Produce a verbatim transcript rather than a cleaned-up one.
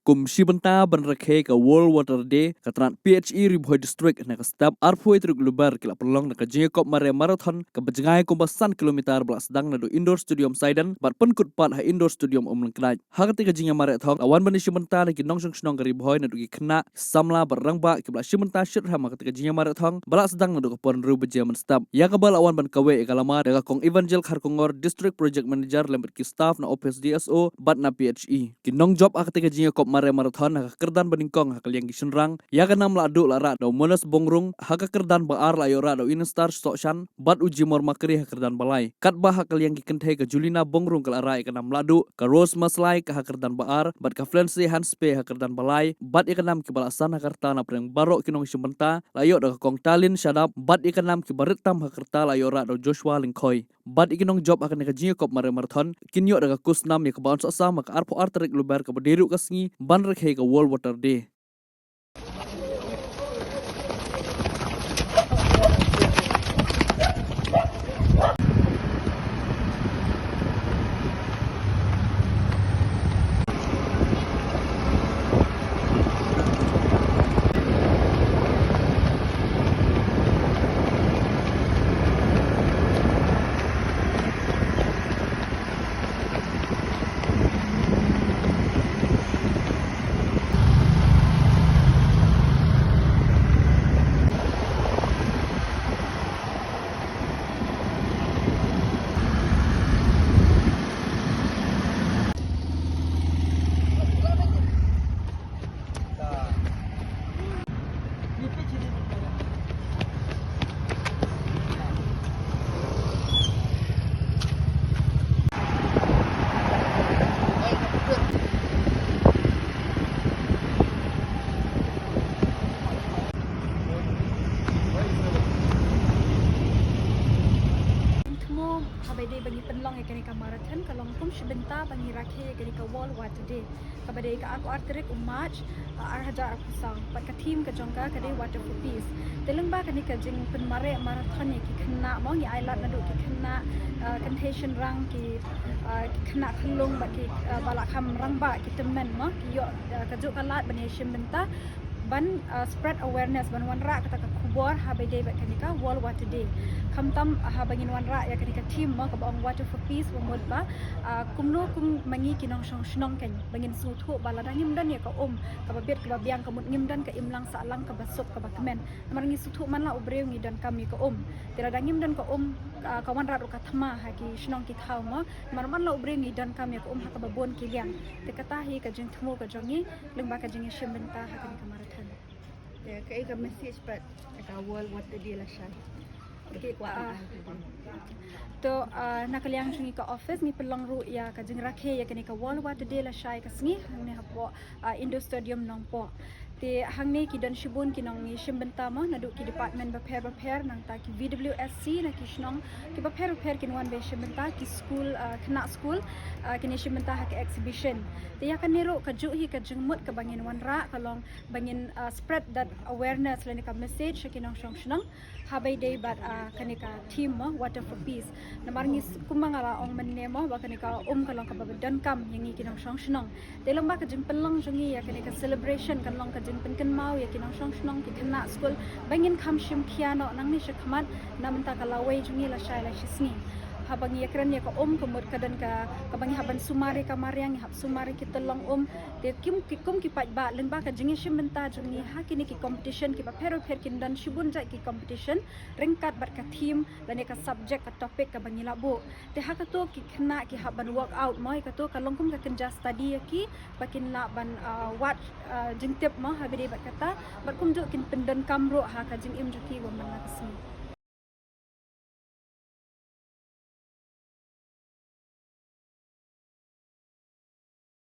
Kum shi bynta ban rakhe ka World Water Day, ka tnat P H E Ri Bhoi District na ka step arphew tarik Lber ki la pynlong na ka jingïakop mareh marathon kaba jngai kumba san kilometer ba la sdang naduh Indoor Stadium Saidan bad pynkut pat ha Indoor Stadium Umlyngkdait. Ha kata ka jingïamarathon la wan ban ïashim bynta da ki nongshong shnong ka Ri Bhoi naduh ki khynnah, samla bad rangbah kiba la shim bynta shitrhem ha kata ka jingïamarathon ba la sdang naduh ka por hynriew baje mynstep. Ïa kaba la wan ban kaweh ïa ka lama da ka Kong Evangel Kharkongor, District Project Manager, lem bad ki staff na office D S O bad na P H E. Ki nongjop ha kata ka jingïakop mareh marathon ha ka kyrdan banyngkong ha ka liang ki shynrang, ïa ka nam lahduh la rah da u Monas Bongrung, ha ka kyrdan ba ar la ïoh rah da u Inistar Sohshan bad u Jimor Makri ha ka kyrdan ba lai. Katba ha ka liang ki kynthei ka Julina Bongrung ka la rah ïa ka nam lahduh, ka Rose Maslai ka ha ka kyrdan ba ar bad ka Flency Hanspe ha ka kyrdan ba lai, bad ïa ka nam kiba la san ha ka rta napdeng baroh ki nongshim bynta la ïoh da ka Kong Talin Shadap bad ïa ka nam kiba rit tam ha ka rta la ïoh rah da u Joshua Lyngkhoi. Bad ïa ki nongjop ha kane ka jingïakop mareh marathon kin ïoh da ka kusnam ïa kaba yn sah sam ha ka arphew ar tarik Lber kaba dei ruh ka sngi ban rakhe ka World Water Day. Thmu haba ïadei ba ngi pynlong ïa kane ka marathon ka long kum shi bynta ba ngi rakhe ïa kane ka World Water Day, kaba dei ka arphew ar tarik u March, uh, ar hajar arphew saw. Bad ka theme ka jong ka ka dei Water for Peace. Te lyngba kane ka jingpynmareh marathon ïa ki khynnah mo, ngi ai lad naduh ki khynnah, uh, kynthei shynrang, ki, uh, ki khynnah khyllung bad ki, uh, ba la kham rangbah, ki tymmen mo, ki ïoh, uh, kajuh ka lad ban ïashim bynta ban, uh, spread awareness, ban wanrah kata ka khubor haba ïadei bad kane ka World Water Day. Khamtam haba ngin wanrah ïa kane ka theme mo kaba ong Water for Peace, ba mut ba, uh, kumno kum ma ngi ki nongshong shnong kan ba ngin sngewthuh ba lada ngim don ïa ka um kaba bit kaba biang, ka mut ngim don ka imlang sahlang kaba suk kaba kmen. Namar ngi sngewthuh man la u briew ngi donkam ïa ka um. Te lada ngim don ka um, uh, ka wanrah ruh ka thma ha ki shnong ki thaw mo. Namar man la u briew ngi donkam ïa ka um ha kaba bun ki liang. Te kata hi ka jingthmu ka jong ngi lyngba ka jingïashim bynta ha kane ka marathon. Te kaei ka message pat ka World Water Day lashai? Okay, ah, to, ah, na ka liang jong ngi ka office ngi pynlong ruh ïa ka jingrakhe ïa kane ka World Water Day lashai ka sngi hangne hapoh, ah, Indoor Stadium Nongpoh. Te hangne ki don shibun ki nongïashim bynta mo naduh ki department bapher bapher, nangta ki V W S C na ki shnong kiba pher bapher kin wan ban shim bynta, ki skul, ah, khynnah skul, ah, kin ïashim bynta ha ka exhibition. Te ïa kane ruh kajuh hi ka jingmut kaba ngin wanrah ka long ba ngin, ah, spread that awareness lane ka message sha ki nongshong shnong haba ïadei bad, ah, kane ka theme mo, Water for Peace. Namar ngi s-, kumba nga la ong mynne mo ba kane ka um ka long kaba donkam ïa ngi ki nongshong shnong. Te lyngba ka jingpynlong jong ngi ïa kane ka celebration kan long ka jingpynkynmaw ïa ki nongshong shnong, ki khynnah skul ba ngin kham shim khia noh nangne shakhmat na bynta ka lawei jong ngi lashai lashisngi. Haba ngi ïakren ïa ka um ka mut ka don ka, kaba ngi hap ban sumar ïa ka mariang, ngi hap sumar ïa ki tyllong um. Te kim ki, kum ki paidbah lyngba ka jingïashim bynta jong ngi ha kine ki competition kiba pher bapher, kin don shibun jait ki competition ryngkat bad ka theme lane ka subject, ka topic kaba ngi la buh. Te ha kato ki khynnah ki hap ban work out mo, ïa kato ka long kum ka kynja study ïa ki ba kin lah ban, ah, wad, ah, jingtip mo haba ïadei bad kata, bad kumjuh kin pyndonkam ruh ha ka jingim jong ki ba man la ka sngi.